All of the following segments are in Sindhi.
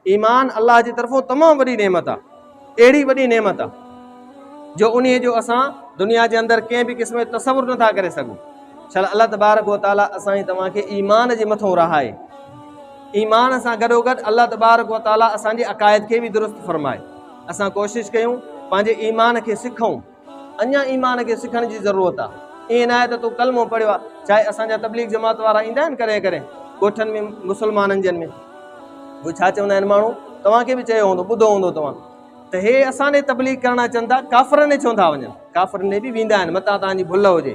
ايمان الله جي طرفون تمام وڏي نعمت آ، اهڙي وڏي نعمت آ جو انهيء جو اسان دنيا جي اندر ڪنهن به قسم جو تصور نٿا ڪري سگهون. شل الله تبارڪ و تعالي اسان ۽ توهان کي ايمان جي مٿون رهائي. ايمان سان گڏوگڏ الله تبارڪ و تعالي اسان جي عقائد کي به درست فرمائي. اسان ڪوشش ڪيون پنهنجي ايمان کي سکون. اڃا ايمان کي سکڻ جي ضرورت آ. ائين ناهي ته تو ڪلمو پڙهيو آ. چاهي اسان جا تبليغ جماعت وارا ايندا آهن ڪڏهن ڪڏهن ڳوٺن ۾ مسلمانن جن ۾ اهي ڇا چوندا آهن ماڻهو توهان کي به چيو هوندو ٻڌو هوندو توهان ته هي اسان ڏي تبليغ ڪرڻ اچن ٿا ڪافرن ڏي ڇو ٿا وڃن ڪافرن ڏي به ويندا آهن متان توهان جي ڀل هجي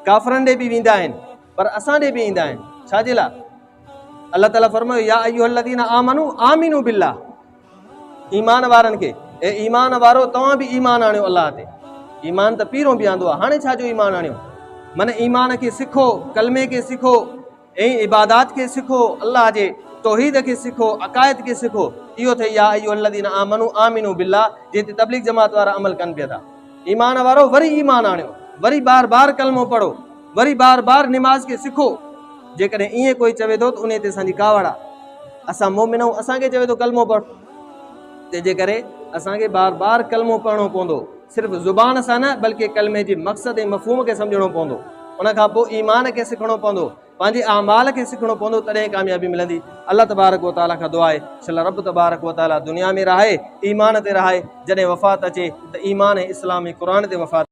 ڪافرن ڏي به ويندا آهن پر اسان ڏي به ايندا آهن ڇا جي لاء الله تعالي فرمايو يا ايها الذين آمنوا آمنوا بالله ايمان وارن کي اي ايمان وارو توهان به ايمان آڻيو الله تي ايمان ته پيرون به آندو آهي هاڻي ڇا جو ايمان آڻيو من ايمان کي سکو ڪلمي کي سکو ۽ عبادات کي سکو الله جي توحيد کي سکو عقائد کي سکو اهو ٿئي يا ايها الذين آمنوا آمنوا بالله جنهن تي تبليغ جماعت وارا عمل ڪن پيا ٿا ايمان وارو وري ايمان آڻيو، وري بار بار ڪلمو پڙهو، وري بار بار نماز کي سکو. جيڪڏهن ائين ڪوئي چوي ٿو ته انهي تي اسان جي ڪاوڙ آ. اسان مؤمن آهيون، اسان کي چوي ٿو ڪلمو پڙهه. تنهن جي ڪري اسان کي بار بار ڪلمو پڙهڻو پوندو. صرف زبان سان نه بلڪه ڪلمي جي مقصد ۽ مفهوم کي سمجهڻو پوندو. ان کان پوء ايمان کي سکڻو پوندو. پنهنجي اعمال کي سکڻو پوندو تڏهن ڪاميابي ملندي الله تبارڪ و تعالي کان دعا آهي شل رب تبارڪ و تعالي دنيا ۾ رهائي ايمان تي رهائي جڏهن وفات اچي ته ايمان ۽ اسلام ۽ قرآن تي وفات.